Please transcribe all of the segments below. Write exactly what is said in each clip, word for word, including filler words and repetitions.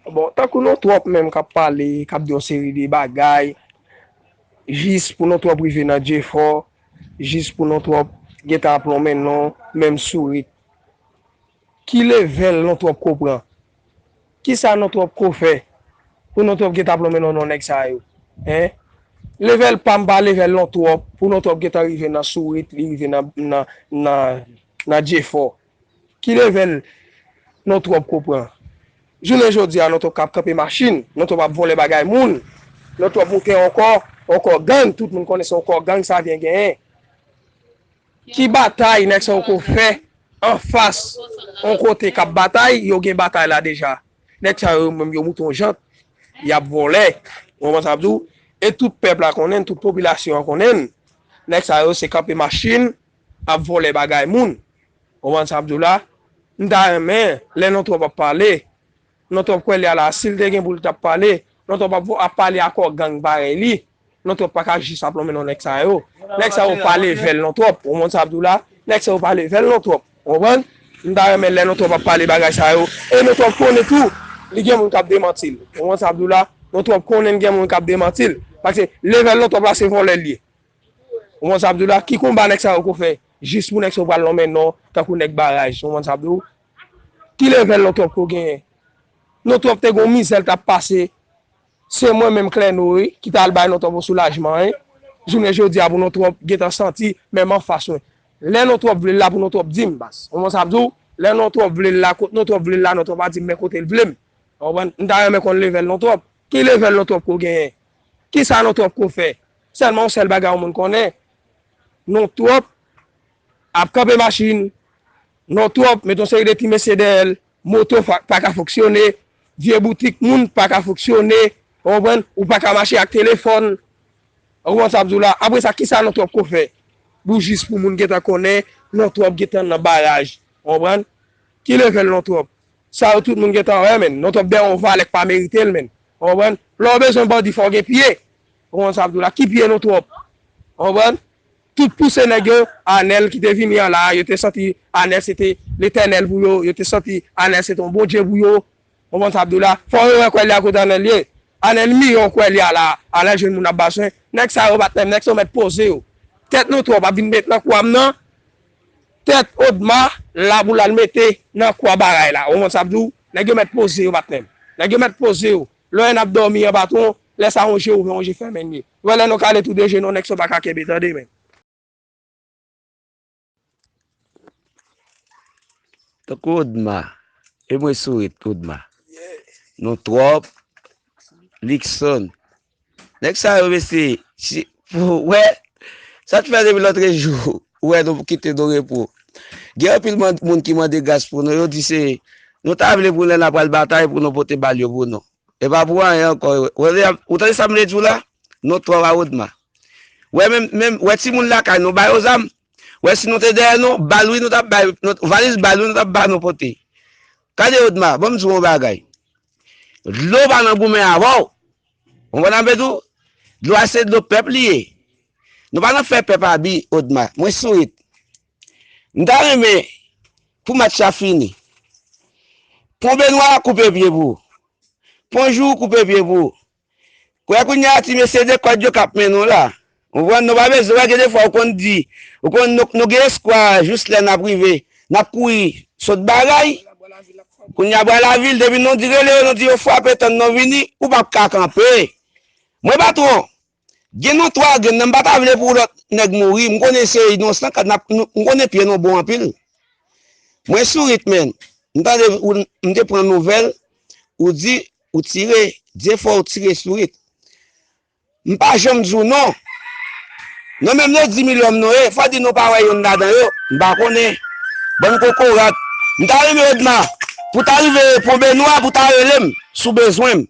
Bon, tankou non twòp menm k ap pale, k ap di yon seri de bagay, jis pou non twòp rive nan Jefò, jis pou non twòp gentan ap lonmen non menm Sourit. Ki levèl non twòp ko pran? Kisa non twòp ko fè pou non twòp gentan ap lonmen non non nèg sa yo? Hein? Levèl pa m pa levèl non twòp pou non twòp gentan rive nan Sourit, li rive nan, nan, nan, nan Jefò. Ki levèl non twòp ko pran? Jounen jodi a, non twòp k ap kanpe machin, non twòp ap vòlè bagay moun, non twòp moute yon kò, yon kò gang, tout moun konnen se yon kò gang Savyen genyen. Ki batay nèg sa yo ko fè anfas yon kote k ap batay, yo gen batay la deja. Nèg sa yo menm yo moute yon jant, y ap vòlè. Ou konprann sa m ap di w? E tout pèp la konnen, tout popilasyon an konnen, nèg sa yo se kanpe machin, ap vòlè bagay moun. Ou konprann sa m ap di w la? M ta renmen, lè non twòp ap pale, non twòp kwè li a la, si l te gen pou l t ap pale, non twòp ap, ap pale akò gang parèy li. Non twòp pa ka jis ap lonmen non nèg sa yo. Nèg sa yo pa levèl non twòp. Ou konprann sa m ap di w la? Nèg sa yo pa levèl non twòp. Ou konprann? M ta renmen lè non twòp ap pale bagay sa yo. E non twòp konnen tou, li gen moun k ap demanti l. Ou konprann sa m ap di w la? Non twòp konnen gen moun k ap demanti l. Paske levèl non twòp la se vòlè l ye. Ou konprann sa m ap di w la? Ki konba nèg sa yo ko fè? Jis pou nèg sa yo pral lonmen non, tankou nèg baraj. Ou konprann sa m ap di w? Ki levèl non twòp ko genyen? Non twòp te gen yon mizè l t ap pase. Se mwen menm Klèno wi, ki t al bay non twòp yon soulajman wi. Jounen jodi a pou non twòp gentan santi, menm anfas mwen. Lè non twòp vle l la pou non twòp di m baz. Ou konprann sa m ap di w? Lè non twòp vle l la, kot non twòp vle l la, non twòp a di m men kote l vle m. Ou konprann? M ta renmen konn levèl non twòp. Ki levèl non twòp ko genyen? Kisa non twòp ko fè? Sèlman yon sèl bagay yon moun konnen. Non twòp ap kanpe machin. Non twòp met yon seri de ti mesye dèyè l. Moto pa, pa ka fonksyone. Vye boutik moun pa ka fonksyone. Ou konprann? Ou pa ka mache ak telefòn. Ou konprann sa m ap di w la? Apre sa, kisa non twòp ko fè? Pou jis pou moun gentan konnen, non twòp gentan nan baraj. Ou konprann? Ki levèl non twòp? Sa yo tout moun gentan wè, menn. Non twòp dèyè yon valè k pa merite l, menn. Ou konprann? Lè w bezwen bandi, fò w gen pye. Ou konprann sa m ap di w la? Ki pye non twòp? Ou konprann? Tout pouse nèg yo, Anèl ki te vini an la, yo te santi Anèl se te Letènèl pou yo, yo te santi Anèl se te yon Bondye pou yo. Ou konprann sa m ap di w la? Fò yo wè kwè li a kote Anèl ye. Anèl miyò kwè li a la, Anèl jwenn moun ap bazwen. Nèg sa yo pa t menm, nèg sa yo mèt poze yo. Tèt non twòp ap vin met nan kwa m nan. Tèt Odma la pou l al mete nan kwa bagay la. Ou konprann sa m ap di w? Nèg yo mèt poze yo pa t menm. Nèg yo mèt poze yo. Lè w wè n ap dòmi an patwon, lè sa yon je ouvè yon je fèmen l ye. Ou wè lè nou kale tou de je nou, nèg sa yo pa ka kenbe tande menm. Tankou Odma, e mwen Sourit Odma. Non twòp, Likson. Nèg sa yo mesye, si, pou, wè, sa t fè depi lòtrejou, ou wè nou kite nou repo. Gen anpil moun ki mande gras pou nou, yo di se, nou ta vle pou lè n ap pral batay pou nou pote bal yo pou nou. E pa pou anyen ankò. Ou tande sa m vle di w la? Non twòp a Odma. Wè menm, menm, wè timoun lakay nou ba yo zam. Wè si nou te dèyè nou, bal wi nou t ap bay, valiz bal wi nou t ap ba nou pote. Gade Odma, ban m di w yon bagay. Dlo pa nan goumen avè w. Ou konprann sa m vle di w? Dlo a se dlo pèp li ye. Nou pa nan fè pèp abi, Odma. Mwen Sourit. M ta renmen pou match la fini. Pon Benwa koupe pye pou ou. Pon Jou koupe pye pou ou. Kwè kounye a ti mesye de kòd yo k ap mennen w la. Ou konprann? Nou pa bezwen wè gen defwa ou konn di, ou konn nou, nou gen espwa jis lè n ap rive, n ap kouri sot bagay. Kounye a Bwa Lavil, depi nou di rele yo, nou di yo frape, tann nou vini, ou p ap ka kanpe. Mwen patwon, gen nou twa grenn nan, m pa ta vle pou lòt nèg mouri, m konnen se inosan, m konnen pye nou bon anpil. Mwen Sourit menn, m tande ou, m te pran nouvèl, ou di, ou tire, Dye fè w tire Sourit. M pa janm di w non. Non menm yo di milyon m nou ye, fò di nou pa wè youn ladan yo, m pa konnen. Bann kokorat. M ta renmen Odma, pou ta rive Pon Benwa, pou ta rele m, si w bezwen m.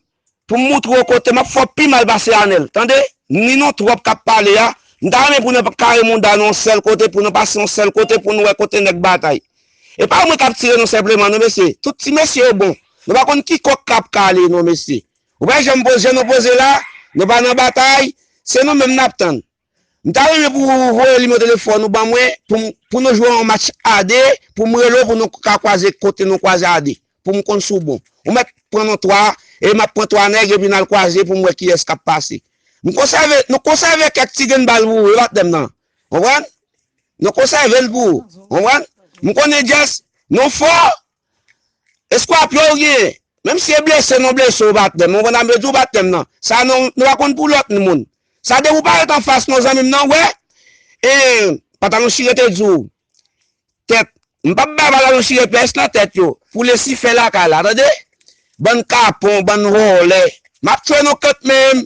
Pou m moutre w kote m ap fè w pi mal pase Anèl. Tande? Ni non twòp k ap pale a. M ta renmen pou nou kare mouda nou yon sèl kote, pou nou pase yon sèl kote, pou nou wè kote nèg batay. E pa mwen k ap tire non senpleman non mesye. Tout ti mesye yo bon. Nou pa konn ki kòk k ap kale non mesye. Ou pa janm poze, jan nou poze la, nou pa nan batay, se nou menm n ap tann. M ta renmen pou ou voye nimewo telefòn ou ban mwen pou m, pou nou jwe yon match a de, pou m rele w pou nou ka kwaze kote nou kwaze a de. pou m konn si w bon. Ou mèt pran non twa, e m ap pran twa nèg, epi n al kwaze pou m wè kiyès k ap pase. M konsève, nou konsève kèk ti grenn bal pou ou, wi, patnè m nan. Konprann? Nou konsève l pou ou. Konprann? M konnen Jess, nou fò, eskwapyon ou genyen. Menm si e blese, nou blese w, patnè m. Ou konprann sa m vle di w, patnè m nan. Sa nou, nou pa konn pou lòt moun. Sa depi w pa ret anfas non, zanmi m nan, w wè. E, pantalon chire te di w. Tèt. M p ap bay pantalon chire pyès nan tèt yo. Pou Lisifè lakay la, tande? Bann kapon, bann vòlè. M ap tchwe nou kant menm.